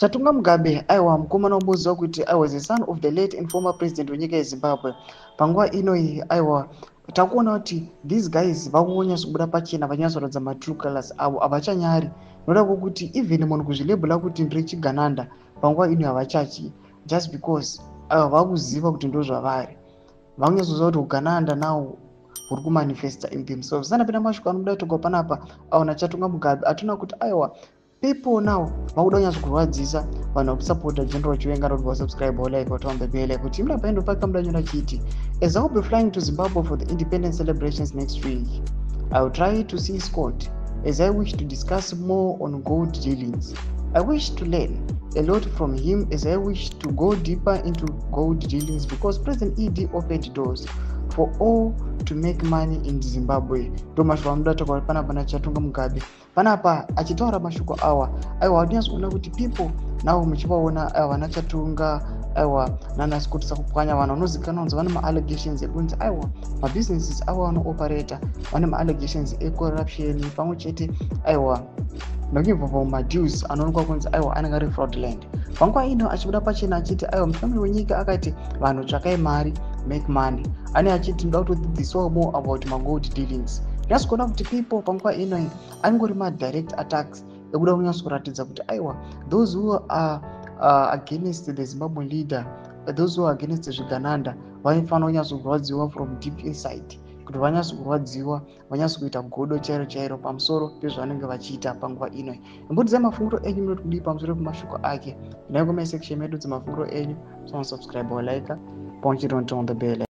Chatunga Mugabe, aiwa, mukomana unoziva kuti I was a son of the late and former president wenyika yeZimbabwe. Panguva inoyi, aiwa, takuona kuti these guys vakunyatsobuda pachena, vanyatsoratidza matrue colors avo. Havachanyari noda kwokuti even munhu kuzvilabela kuti ndiri chigananda panguva ino havachachi, just because, aiwa, vakuziva kuti ndo zvavari. Vakunyatsoziva kuti ugananda now huri kumanifesta in themselves. Sanapinda mashoko anobuda toga panapa aona Chatunga Mugabe, atona kuti, aiwa, people now vakuda kunyatsokurwadzisa vanhu vakusapota General Chiwenga. Noti vasubscribe, like, vatombe bell kuti imuna paendo pakamuda nyora chiti, "As I will be flying to Zimbabwe for the independence celebrations next week, I will try to see Scott as I wish to discuss more on gold dealings. I wish to learn a lot from him as I wish to go deeper into gold dealings because President ED opened doors for all to make money in Zimbabwe." Ndo mashoko anoda taura panapa naChatunga Mugabe panapa achitaura mashoko awa. Aiwa, tinyatsoona kuti people now muchivaona, aiwa, vana Chatunga, aiwa, nana Scott Sakupwanya, vanhu vanozivikanwa kunzi vane maallegations ekunzi, aiwa, mabusinesses avo vanooperata vane maallegations ecorruption, pamwe chete, aiwa, nekuinvolva mumadeals anoonekwa kunzi, aiwa, anenge ari fraudulent. Panguva ino achibuda pachena achiti, aiwa, mutungamiri wenyika akati vanhu tsvakai mari, make money. Ane achiti ndoda kutodzidziswawo more about magold dealings. Kuona kuti people panguva ino anongori madirect attacks ekuda kunyatsokuratidza kuti, aiwa, those who are against the Zimbabwean leader, those who are against zvigananda, vanofanira kunyatsokurwadziwa from deep inside, kuti vanyatsokurwadziwa, vanyatsokuita godo chairo chairo pamusoro pezvavanenge vachiita panguva ino. Imbotidzai mafungiro enyu, munoti kudii pamusoro pemashoko ake? Endai comment section medu dzemafungiro enyu, so subscribe, like, pamwe chete on the bell.